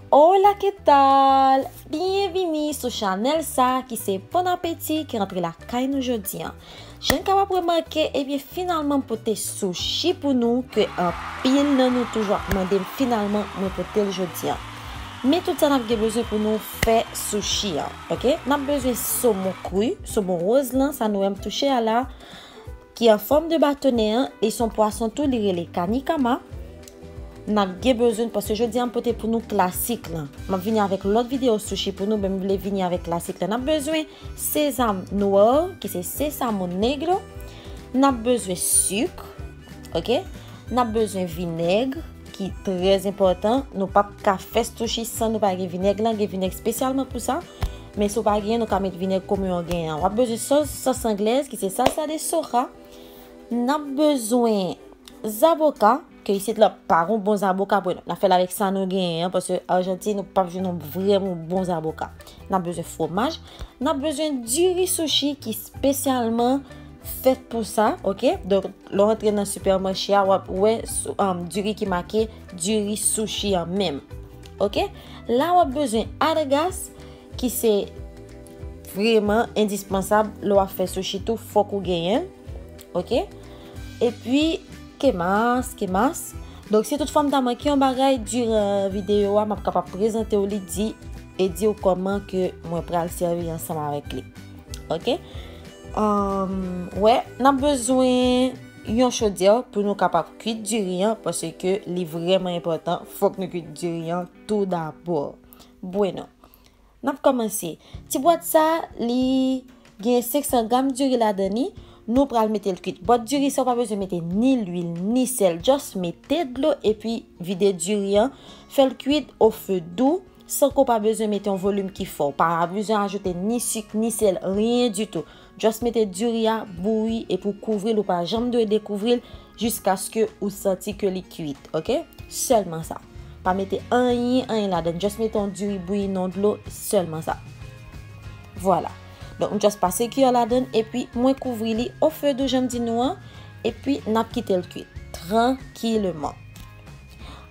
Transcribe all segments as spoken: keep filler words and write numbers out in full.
Hola, ¿qué tal? Byenvini sou chanèl sa ki se Bon Apeti ki rantre lakay nou jodi a. Jan n kapab remake, ebyen, finalman m pote sushi pou nou ke anpil nan nou toujou ap mande m, finalman mwen pote l jodi a. Men tout sa n ap gen bezwen pou nou fè sushi a, oke? N ap bezwen somon kri, somon woz lan, sa nou wè m touche a la, ki an fòm de batonè an, li se yon pwason tou, li rele kanikama. N ap gen bezwen, paske jodi a m pote pou nou klasik lan. M ap vini avèk lòt videyo sushi pou nou, men m vle vini avèk klasik lan. N ap bezwen sésame noir, ki se sésamo negro. N ap bezwen sik, oke? N ap bezwen vinèg, ki trè enpòtan. Nou p ap ka fè sushi san nou pa gen vinèg lan, gen vinèg espesyalman pou sa. Men si w pa genyen, nou ka met vinèg kòm yon genyen an. W ap bezwen sòs, sòs anglèz, ki se salsa de soja. N ap bezwen zaboka, ke isit la pa gon bon zaboka, bon, n ap fè l avèk sa nou genyen an, paske Ajantin, nou p ap jwenn yon vrèman bon zaboka. N ap bezwen fwomaj. N ap bezwen diri sushi ki espesyalman fèt pou sa, oke? Donk, lè w antre nan sipèmache a, w ap wè sou, um, diri ki make diri sushi an menm. Oke? La, w ap bezwen algas, ki se vrèman endispansab lè w ap fè sushi tou, fòk ou genyen l. Oke? Epi, ¿qué más? ¿Qué más? Donk, si toutfwa m ta manke yon bagay, diran videyo a, m ap kapab prezante w li, di, e di w kòman ke mwen pral sèvi ansanm avèk li. Oke? Ahn, wè, n ap bezwen yon chodyè pou nou kapab kwit diri an, paske li vrèman enpòtan. Fòk nou kwit diri an tou dabò. Bueno, n ap kòmanse. Ti bwat sa, li gen senk san gram diri ladan li. Nou pral mete l kwit. Bwat diri sa, ou pa bezwen mete ni lwil, ni sèl. Just mete dlo epi vide diri an. Fè l kwit o fe dou. San ke w pa bezwen mete yon volim ki fò. Ou pa bezwen ajoute ni sik, ni sèl, rien du tout. Just mete diri a, bouyi, epi w kouvri l, ou pa janm dwe dekouvri l jiskaske ou santi ke li kwit, oke? Sèlman sa. Pa mete anyen, anyen ladan. Just mete yon diri bouyi nan dlo, sèlman sa. Vwala. Donk, m just pase kiyè ladan, epi mwen kouvri li o fe dou, jan m di nou an, epi n ap kite l kwit trankileman.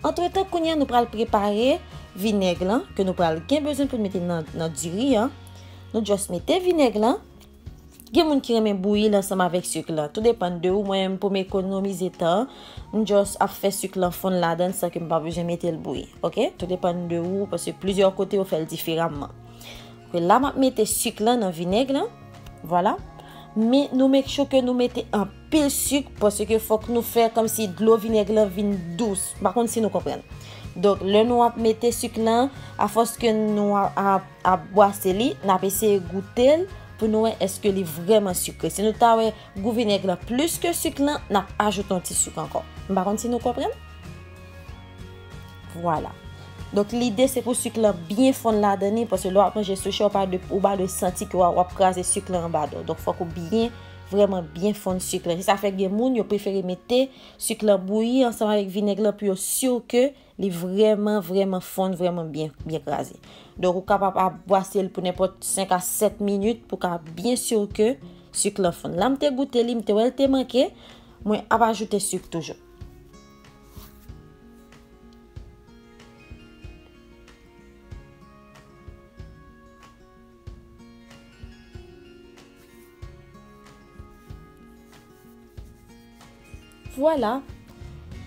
Antretan, kounye a, nou pral prepare vinèg lan, ke nou pral gen bezwen pou n mete nan, nan diri an. Nou just mete vinèg lan. Gen moun ki renmen bouyi l ansanm avèk sik lan. Tou depann de ou. Mwen menm, pou m ekonomize tan, m just ap fè sik lan fonn ladan l san ke m pa bezwen mete l bouyi. Oke? Tou depann de ou, paske plizyè kote yo fè l diferaman. Oke, la, m ap mete sik lan nan vinèg lan. Vwala. Men nou make sure ke nou mete anpil sik, paske fòk nou fè kòmsi dlo vinèg lan vin dous. M pa konn si nou konprann. Donk, lè nou ap mete sik lan, afòs ke nou ap, ap, ap bwase li, n ap eseye goute l pou nou wè èske li vrèman sikre. Si nou ta wè gou vinèg lan plis ke sik lan, n ap ajoute yon ti sik ankò. M pa konn si nou konprann. Vwala. Donk, lide se pou sik lan byen fonn ladan li, paske lè w ap manje sushi, ou pa dwe, ou pa dwe santi ke w ap, w ap kraze sik lan anba do w. Donk, fòk ou byen, vrèman byen fonn sik lan. Se sa fè gen moun, yo prefere mete sik lan bouyi ansanm avèk vinèg lan pou yo si ke li vrèman, vrèman fonn, vrèman byen, byen kraze. Donk, ou kapab ap bwase l pou nenpòt senk a sèt minit pou ka byen si ke sik lan fonn. La, m te goute li, m te wè l te manke, mwen ap ajoute sik toujou. Vwala.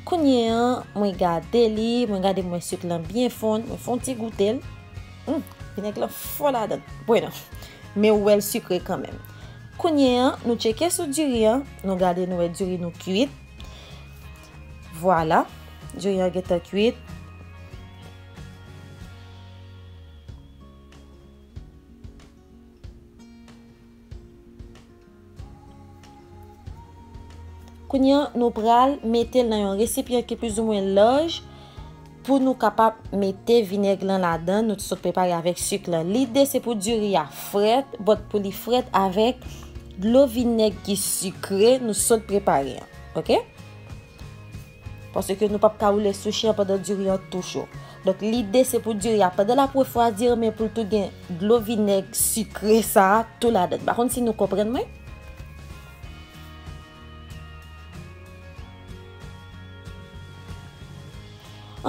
Kounye a, mwen gade li, mwen gade mwen sik lan byen fonn, mwen fè yon ti goute l. Hmm, vinèg lan fò ladan. Bueno, men ou wè l sikre kanmenm. Kounye a, nou tcheke sou diri an, nou gade nou wè diri nou kwit. Vwala, diri an gentan kwit. Kounye a, nou pral mete l nan yon resipyan ki plizoumwen laj pou nou kapab mete vinèg lan ladan, nou sot prepare avèk sik lan. Lide se pou diri a frèt, but pou li frèt avèk dlo vinèg ki sikre nou sot prepare an. Oke? Paske nou p ap ka woule sushi an pandan diri an tou cho. Donk, lide se pou diri a, pandan l ap refwadi, men pou l tou gen dlo vinèg sikre sa a tou ladan. M pa konn si nou konprann mwen.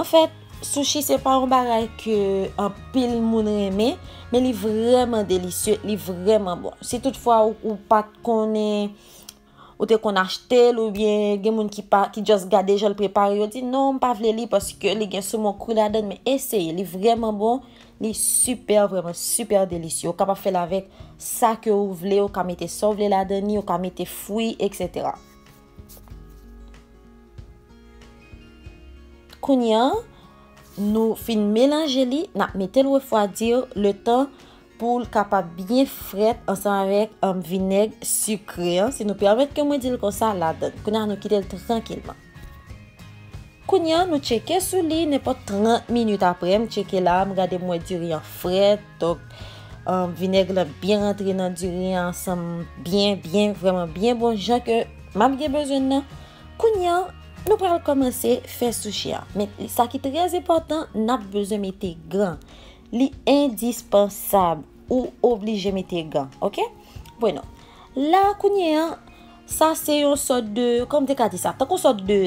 Anfèt, Sushi se pa yon bagay ke anpil moun renmen, men li vrèman delisye, li vrèman bon. Si toutfwa ou, ou pa t konnen, ou te konn achte l, oubyen gen moun ki pa, ki just gade jan l prepare, yo di, "Non, m pa vle li paske li gen somon kri ladan l," men eseye, li vrèman bon, li sipè, vrèman sipè delisye. Ou kapab fè l avèk sa ke ou vle, ou ka mete sa ou vle ladan li, ou ka mete fwi, etsetera. Kounye a, nou fin melanje li, n ap mete l refwadi letan pou l kapab byen frèt ansanm avèk, um, vinèg sikre an. Si nou pèmèt ke mwen di l konsa, ladan. Kounye a, nou kite l trankilman. Kounye a, nou tcheke sou li nenpòt trant minit apre. M tcheke la, m gade, m wè diri an frèt. Donk, um, vinèg lan byen rantre nan diri an ansanm byen, byen, vrèman byen bon jan ke m ap gen bezwen l nan. Kounye a, nou pral kòmanse fè sushi a. Men sa ki trè enpòtan, n ap bezwen mete gan. Li endispansab. Ou oblije mete gan, oke? Bueno. La, kounye a, sa se yon sòt de, kòman m te ka di sa? Tankou yon sòt de,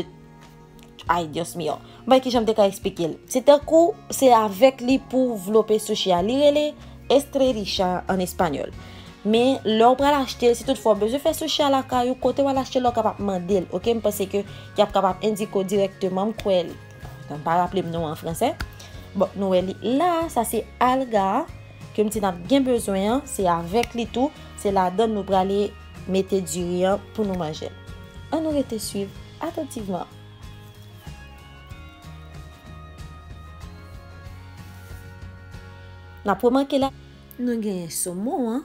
ay, Dios mío. M pa wè kijan m te ka eksplike l. Se tankou, se avèk li pou w vlope sushi a. Li rele estrellicha an espanyòl. Men, lè w pral achte l, si toutfwa w bezwen fè sushi a lakay ou, kote w al achte l, w kapab mande l, oke? M panse ke y ap kapab endike w dirèkteman, m kwè l. M pa raple m non an fransè. Bon, nou wè li la, sa se alga ke m di n ap gen bezwen an, se avèk li tou, se ladan l nou prale mete diri an pou nou manje l. Ann nou rete swiv atantivman. N ap remake la, nou genyen somon an,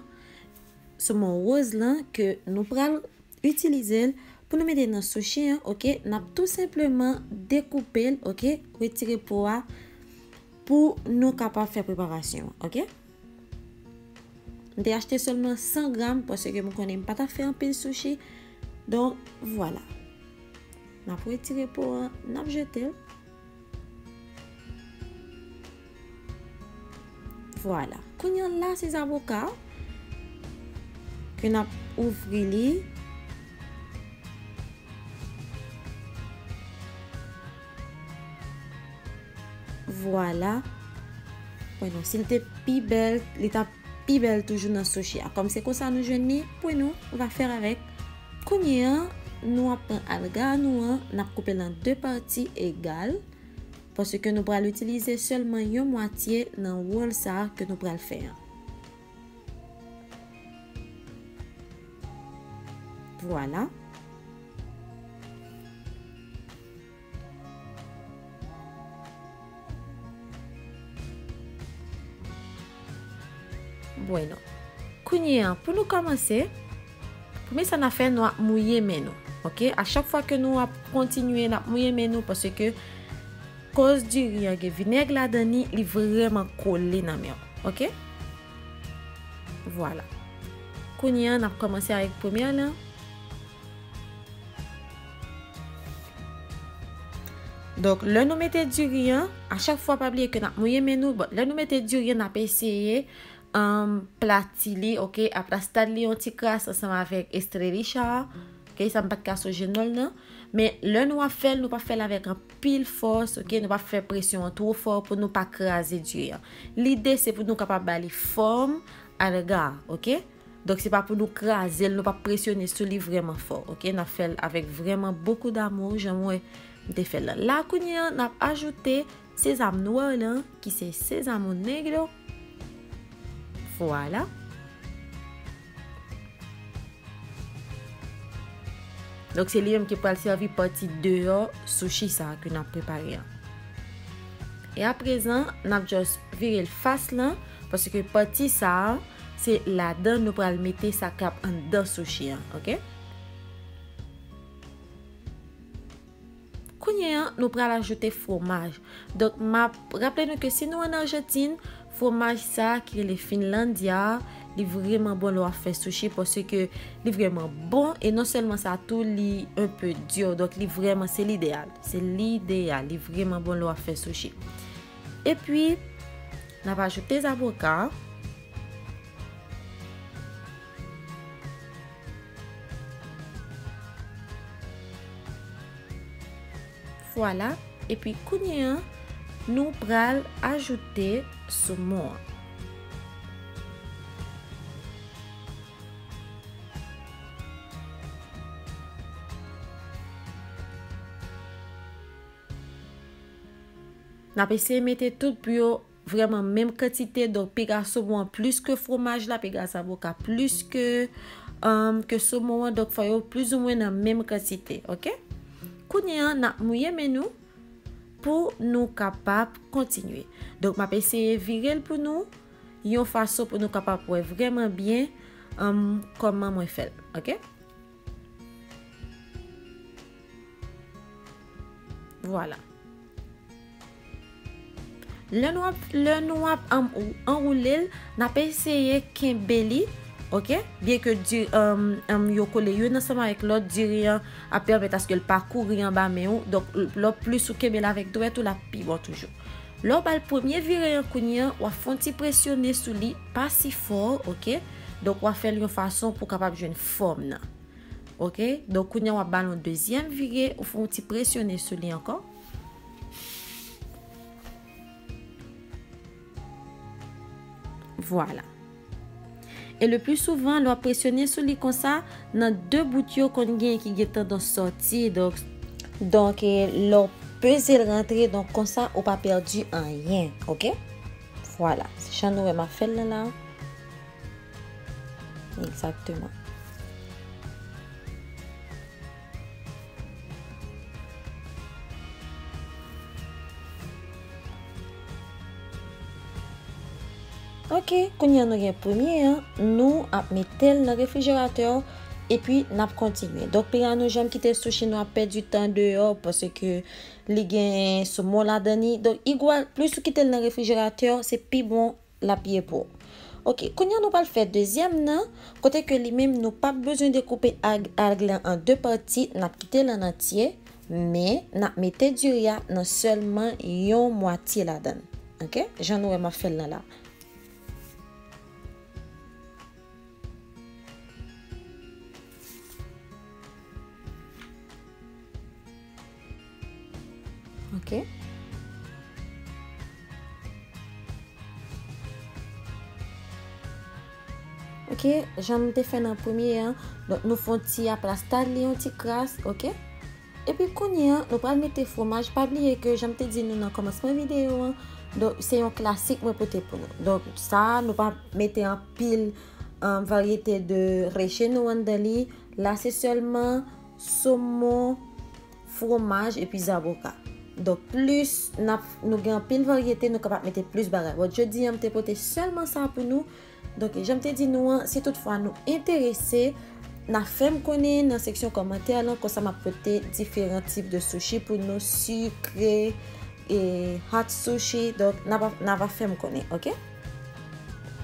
somon woz lan ke nou pral itilize l pou nou mete nan sushi an, oke? N ap tou senpleman dekoupe l, oke? Retire po a pou nou kapab fè preparasyon an, oke? M te achte sèlman san gram paske m konnen m pa t ap fè anpil sushi. Donk, vwala. N ap retire po an, n ap jete l. Vwala. Kounye a la, se zaboka ke n ap ouvri li. Vwala. Bueno, si l te pi bèl, li t ap pi bèl toujou nan sushi a. Kòm se konsa nou jwenn li, bueno, on va faire avec. Kounye a, nou ap pran alga nou an, n ap koupe l an de pati egal, paske nou pral itilize sèlman yon mwatye nan wòl sa a ke nou pral fè an. Vwala. Bueno. Kounye a, pou nou kòmanse, premye sa n ap fè, nou ap mouye men nou. Oke? A chak fwa ke nou ap kontinye, n ap mouye men nou, paske koz diri an gen vinèg ladan li, li vrèman kole nan men w. Oke? Vwala. Kounye a, n ap kòmanse avèk premyè lan. Donk, lè nou mete diri an, a chak fwa, pa bliye ke n ap mouye men nou. Bon, lè nou mete diri an, n ap eseye, um, plati li, oke, aplastad li yon ti kras ansanm avèk estrelicha a. Oke, sa m pa t ka sonje non l nan. Men, lè nou ap fè l, nou p ap fè l avèk anpil fòs, oke, nou p ap fè presyon an twò fò pou nou pa kraze diri an. Lide, se pou nou kapab ba li fòm alga, oke? Donk, se pa pou nou kraze l, nou p ap presyone sou li vrèman fò, oke? N ap fè l avèk vrèman beaucoup d'amour, jan m wè m te fè l la. La, kounye a, n ap ajoute sezam nwa lan, ki se sésamo negro. Vwala. Donk, se li menm ki pral sèvi pati deyò sushi sa a ke n ap prepare an. E aprezan, n ap just vire l fas lan, paske pati sa a, se ladan nou pral mete sa k ap anndan sushi an, oke? Kounye a, nou pral ajoute fwomaj. Donk, m ap raple nou ke si nou ann Ajantin, fwomaj sa a ki rele Finlandia a, li vrèman bon lè w ap fè sushi, paske li vrèman bon, e non sèlman sa tou, li un peu dur, donk li vrèman, se lideyal, se lideyal, li vrèman bon lè w ap fè sushi. Epi, n ap ajoute zaboka. Vwala. Epi kounye a, Nou pral ajoute somon an. N ap eseye mete tout pou yo vrèman menm kantite. Donk, piga somon an plis ke fwomaj la, piga zaboka plis ke, um, ke somon an. Donk, fò yo plizoumwen nan menm kantite, oke? Kounye a, n ap mouye men nou pou nou kapab kontinye. Donk, m ap eseye vire l pou nou, yon fason pou nou kapab wè vrèman byen, um, kòman mwen fè l, oke? Vwala. Lè nou ap, lè nou ap, um, anwoule l, n ap eseye kenbe li, oke? Byen ke di, um, um, yo kole youn ansanm avèk lòt, diri an ap pèmèt aske l pa kouri anba men ou. Donk, l-, lè plis ou kenbe l avèk dwèt ou, l ap pi bon toujou. Lè w ba l premye vire an kounye an, w ap fè yon ti presyone sou li, pa si fò, oke? Donk, w ap fè l yon fason pou w kapab jwenn fòm nan. Oke? Donk, kounye a, w ap ba l yon dezyèm vire, ou fè yon ti presyone sou li ankò. Vwala. E le pli souvan, lè w ap presyone sou li konsa, nan de bout yo konn gen ki gen tandans sòti. Donk, donk, e, lè w peze l rantre, donk konsa, ou pa pèdi anyen, oke? Vwala, se jan nou wè m ap fè l lan la. Egzakteman. Oke, kounye a nou gen premye an, nou ap mete l nan refrijeratè, epi n ap kontinye. Donk, piga nou janm kite sushi nou ap pèdi tan deyò, paske li gen somon ladan li. Donk, igwal, plis ou kite l nan refrijeratè, se pi bon l ap ye pou ou. Oke, kounye a nou pral fè dezyèm nan, kote ke li menm nou p ap bezwen dekoupe ag-, alg lan an de pati, n ap kite l an antye, men n ap mete diri a nan sèlman yon mwatye ladan l. Oke, jan nou wè m ap fè l lan la. Oke. Oke, jan m te fè nan premye an, donk nou fè yon ti aplastad li, yon ti kras, oke? Epi kounye a, nou pral mete fwomaj. Pa bliye ke jan m te di nou nan kòmansman videyo an, donk se yon klasik mwen pote pou nou. Donk sa, nou pa mete anpil, um, varyete de recheno anndan li. La, se sèlman somon, fwomaj epi zaboka. Donk, plis n ap, nou gen anpil varyete, nou kapab mete plis bagay. Bon, jodi a, m te pote sèlman sa pou nou. Donk, jan m te di nou an, si toutfwa nou enterese, n a fè m konnen nan seksyon kòmantè lan, konsa m ap pote diferan tip de sushi pou nou, sikre, e hot sushi. Donk, n a va, n a va fè m konnen, oke?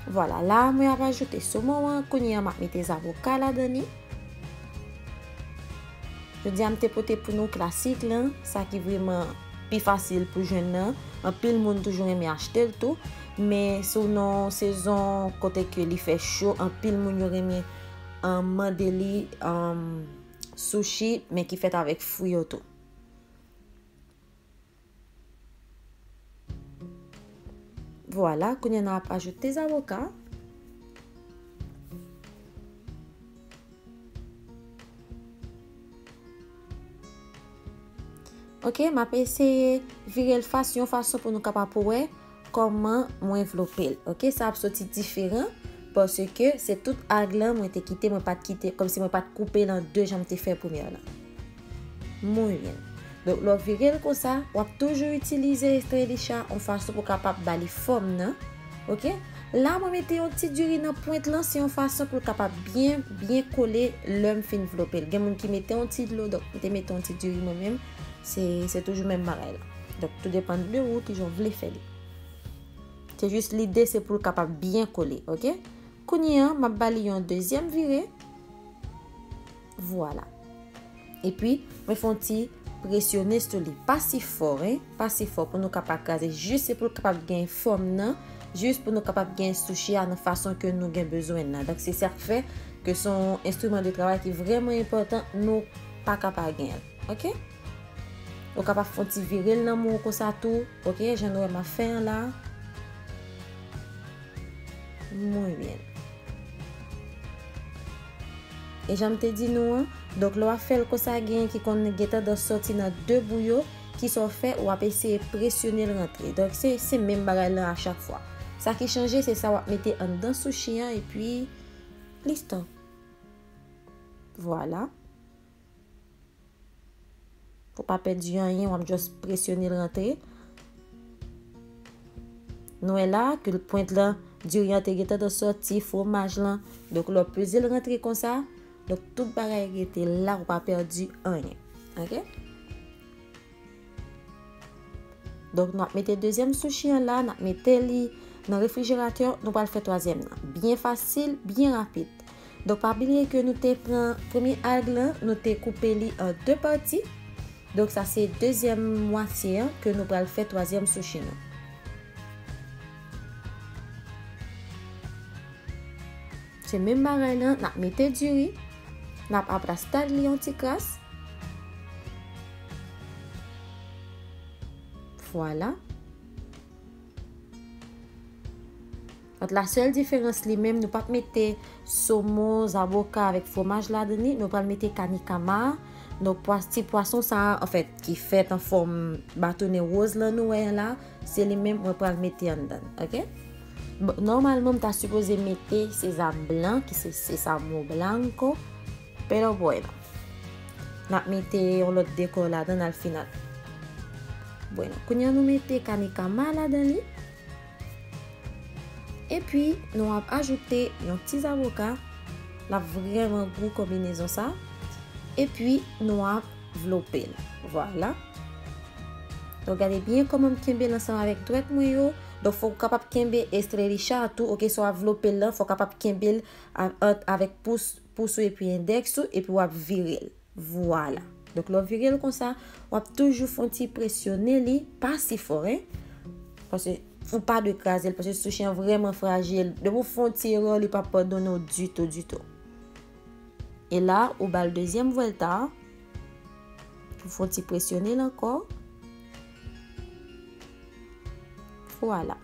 Vwala, la, mwen ap ajoute somon an. Kounye a, m ap mete zaboka ladan li. Jodi a, m te pote pou nou klasik lan, sa ki vrèman pi fasil pou jwenn nan. Anpil moun toujou renmen achte l tou, men si w nan yon sezon kote ke li fè cho, anpil moun yo renmen, um, mande li, um, sushi, men ki fèt avèk fwi yo tou. Vwala, kounye a n ap ajoute zaboka. Oke, m ap eseye vire l fas-, yon fason pou nou kapab wè kòman mwen vlope l. Oke, sa ap soti diferan, paske se tout alg lan mwen te kite, mwen pa t kite, kòmsi mwen pa t koupe l an de jan m te fè premyè lan. Muy bien. Donk, lè w vire l konsa, w ap toujou itilize estrelicha yon fason pou w kapab ba li fòm nan. Oke? La, mwen mete yon ti diri nan pwent lan, se yon fason pou l kapab byen, byen kole lè m fin vlope l. Gen moun ki mete yon ti dlo, donk, mwen te mete yon ti diri mwen menm. Se, se toujou menm bagay la. Donk, tou depann de ou, kijan w vle fè li. Se jis lide, se pou l kapab byen kole, oke? Kounye a, m ap ba li yon dezyèm vire. Vwala. Epi, mwen fè yon ti presyone sou li. Pa si fò, en. Pa si fò pou nou kapab kraze. Jis se pou l kapab gen fòm nan. Jis pou nou kapab gen sushi a nan fason ke nou gen bezwen nan. Donk, se sa k fè ke se yon enstriman de travay ki vrèman enpòtan. Nou pa ka pa gen l. Oke? Ou kapab fè yon ti vire l nan men w konsa tou, oke, jan nou wè m ap fè an la. Muy bien. E jan m te di nou an, donk lè w ap fè l konsa, genyen ki konn gen tandans sòti nan de bou yo, kisa w fè, w ap eseye presyone l rantre. Donk se, se menm bagay lan a chak fwa. Sa ki chanje, se sa w ap mete anndan sushi an, epi listo. Vwala. Pou pa pèdi anyen, w ap just presyone l rantre. Nou wè la ke pwent lan, diri an te gentan sòti, fwomaj lan. Donk, lè w peze l rantre konsa, donk, tout bagay rete la, ou pa pèdi anyen. Oke? Donk, n ap mete dezyèm sushi an la, n ap mete li nan refrijeratè, nou pral fè twazyèm nan. Byen fasil, byen rapid. Donk, pa bliye ke nou te pran premye alg lan, nou te koupe li an de pati. Donk, sa se dezyèm mwatye an ke nou pral fè twazyèm sushi nou. Se menm bagay lan, n ap mete diri, n ap aplastad li yon ti kras. Vwala. Ant la sèl diferans li menm, nou p ap mete somon, zaboka avèk fwomaj ladan li, nou pral mete kanikama. Donk, pwa-, ti pwason sa a, anfèt, ki fèt an fòm batonnen woz lan nou wè an la, se li menm mwen pral mete anndan, oke? Bon, nòmalman, m ta sipoze mete sezam blan, ki se sésamo blanco, pero bueno. N ap mete yon lòt dekò ladan al final. Bueno, kounye a nou mete kanikama ladan li. Epi, nou ap ajoute yon ti zaboka. L ap vrèman gou konbinezon sa. Epi, nou ap vlope l. Vwala. Donk, gade byen kòman m kenbe l ansanm avèk dwèt mwen yo. Donk, fòk ou kapab kenbe estrelicha a tou. Oke, sa w ap vlope l lan, fòk ou kapab kenbe l a-, ant, avèk pous, pous ou epi endèks ou, epi w ap vire l. Vwala. Donk, lè w vire l konsa, w ap toujou fè yon ti presyone li, pa si fò, en. Paske, ou pa dwe kraze l, paske sushi an vrèman frajil. Depi w fè yon ti erè, li p ap padone w ditou, ditou. E la, ou ba l dezyèm vwèlta, ou fè yon ti presyone l ankò. Vwala.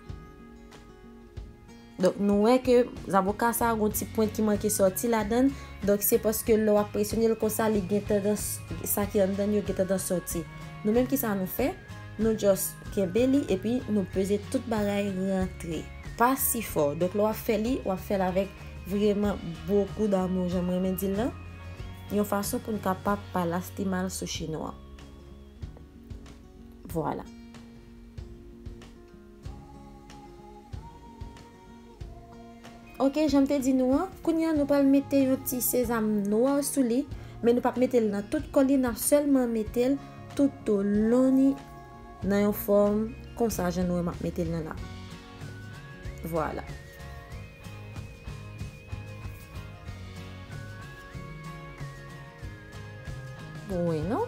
Donk, nou wè ke zaboka sa a gon ti pwent ki manke sòti ladan l. Donk, se paske lè w ap presyone l konsa, li gen tandans, sa ki anndan l yo gen tandans sòti. Nou menm, kisa nou fè? Nou just kenbe li epi nou peze tout bagay rantre. Pa si fò. Donk, lè w ap fè li, w ap fè l avèk vrèman beaucoup d'amour, jan mwen renmen di l lan. Yon fason pou n kapab pa lastimal sushi nou an. Vwala. Oke, jan m te di nou an, kounye a nou pral mete yon ti sezam nwa sou li, men nou p ap mete l nan tout kò li, n ap sèlman mete l toutolon li nan yon fòm konsa, jan nou wè m ap mete l nan la. Vwala. Bueno.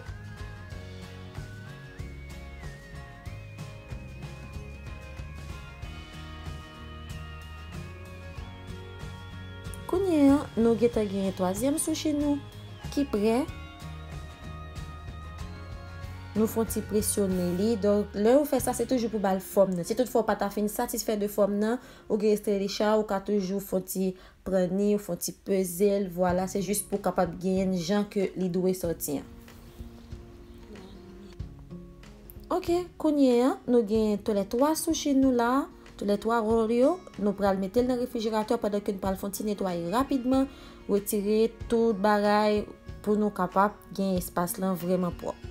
Kounye a, nou gentan genyen twazyèm sushi nou ki prè. Nou fè yon ti presyone li. Donk, lè ou fè sa, se toujou pou ba l fòm nan. Si toutfwa ou pa ta fin satisfè de fòm nan, ou gen estrelicha, ou ka toujou fè yon ti pran ni, ou fè yon ti peze l, vwala, se jis pou w kapab genyen l jan ke li dwe sòti an. Oke, kounye a, nou gen toulètwa sushi nou la, toulètwa wòl yo, nou pral mete l nan refrijeratè pandan ke n pral fè yon ti netwaye rapidman, retire tout bagay pou nou kapab gen espas lan vrèman pwòp.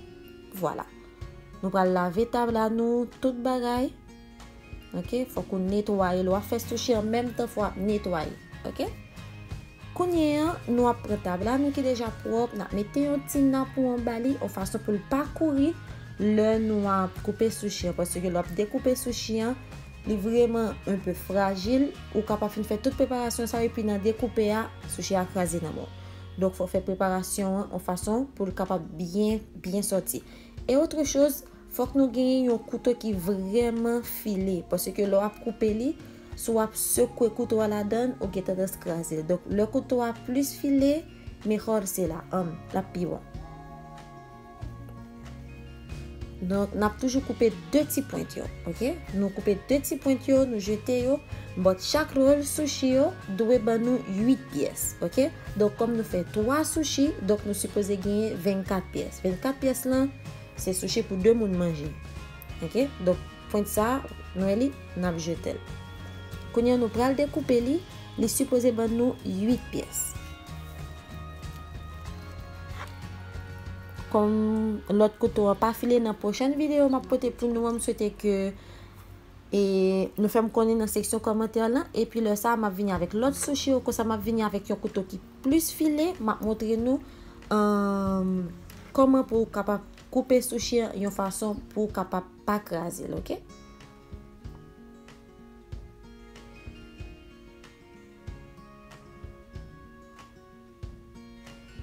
Vwala. Nou pral lave tab la nou, tout bagay. Oke, fòk ou netwaye l. W ap fè sushi an menm tan fò w ap netwaye. Oke? Kounye a, nou ap pran tab la nou ki deja pwòp, n ap mete yon ti napou anba li, yon fason pou l pa kouri lè nou ap koupe sushi an, paske lè w ap dekoupe sushi an, li vrèman un peu frajil, ou kapab fin fè tout preparasyon sa yo, epi nan dekoupe a, sushi a kraze nan men w. Donk, fò w fè preparasyon an yon fason pou l kapab byen, byen sòti. E otre choz, fòk nou genyen yon kouto ki vrèman file, paske lè w ap koupe li, si w ap sekwe kouto a ladan l, ou gen tandans kraze l. Donk, lè kouto a plis file, mejor será, um, l ap pi bon. Donk, n ap toujou koupe de ti pwent yo, oke? Nou koupe de ti pwent yo, nou jete yo. But chak ròl sushi yo dwe ban nou uit pyès, oke? Donk, kòm nou fè twa sushi, donk nou sipoze genyen vennkat pyès. Vennkat pyès lan, se sushi pou de moun manje, oke? Donk, pwent sa, nou wè li, n ap jete l. Kounye a, nou pral dekoupe li, li sipoze ban nou uit pyès. Kòm lòt kouto an pa file, nan pwochèn videyo m ap pote pou nou an, m swete ke, e, nou fè m konnen nan seksyon kòmantè lan, epi lè sa a, m ap vini avèk lòt sushi yo, konsa m ap vini avèk yon kouto ki plis file, m ap montre nou, um, kòman pou w kapab koupe sushi an yon fason pou w kapab pa kraze l, oke?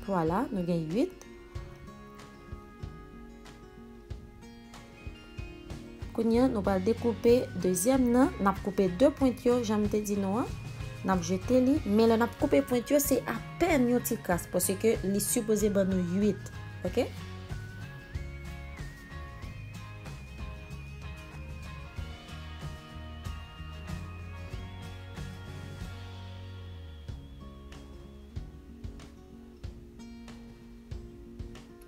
Vwala, nou gen uit. Kounye a, nou pral dekoupe dezyèm nan. N ap koupe de pwent yo, jan m te di nou an. N ap jete li. Men lè n ap koupe pwent yo, se apèn yon ti kras, paske li sipoze ban nou uit. Oke?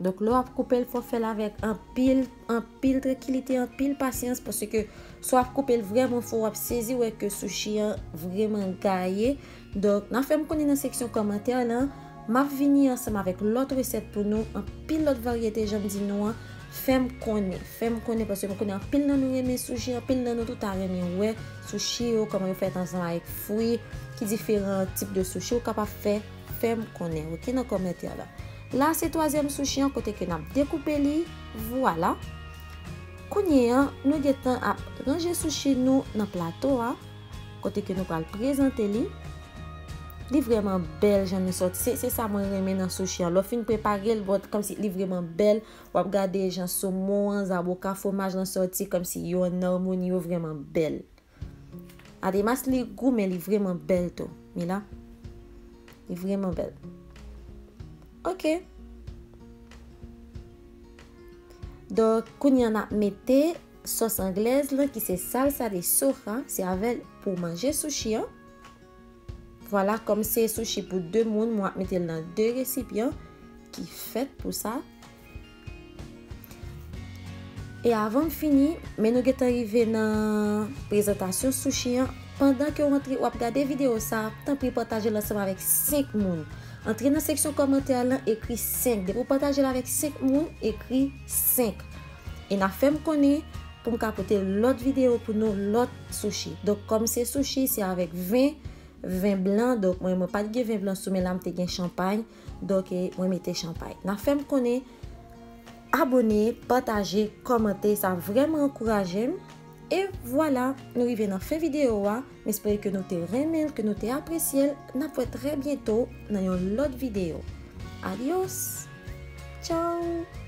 Donk, lè w ap koupe l, fò w fè l avèk anpil, anpil trankilite, anpil pasyans, paske si w ap koupe l vrèman fò, w ap sezi wè ke sushi an vrèman gaye. Donk, n a fè m konnen nan seksyon kòmantè lan. M ap vini ansanm avèk lòt resèt pou nou, anpil lòt varyete, jan m di nou an. Fè m konnen, fè m konnen, paske m konnen anpil nan nou renmen sushi, anpil nan nou tou ta renmen wè sushi yo, kòman yo fèt ansanm avèk fwi, ki diferan tip de sushi ou kapab fè, fè m konnen, oke, nan kòmantè la. La, se twazyèm sushi an, kote ke n ap dekoupe li, vwala. Kounye a, nou gentan ap ranje sushi nou nan plato a, kote ke nou pral prezante li. Li vrèman bèl jan li sòti. Se, se sa mwen renmen nan sushi an. Lè w fin prepare l, bon, kòmsi li vrèman bèl. W ap gade jan somon an, zaboka, fwomaj lan sòti, kòmsi yo an amoni, yo vrèman bèl. Ademas li gou, men li vrèman bèl tou. Mila. Li vrèman bèl. Oke. Donk, kounye a n ap mete sòs anglèz lan, ki se salsa de soja, se avè l pou w manje sushi an. Vwala, kòm se sushi pou de moun, mwen ap mete l nan de resipyan ki fèt pou sa. E avan m fini, men nou gentan rive nan prezantasyon sushi an. Pandan ke w antre, w ap gade videyo sa a, tanpri pataje l ansanm avèk senk moun. Antre nan seksyon kòmantè lan, ekri senk. Depi w pataje l avèk senk moun, ekri senk. E n a fè m konnen pou m ka pote lòt videyo pou nou, lòt sushi. Donk, kòm se sushi, se avèk ven, ven blan. Donk, mwen, mwen pa t gen ven blan sou, men la m te gen chanpay. Donk, e, mwen mete chanpay. N a fè m konnen, abòne, pataje, kòmante, sa vrèman ankouraje m. E vwala, nou rive nan fen videyo a. M espere ke nou te renmen l, ke nou te apresye l. N ap wè trè byento nan yon lòt videyo. Adios! Tchaw!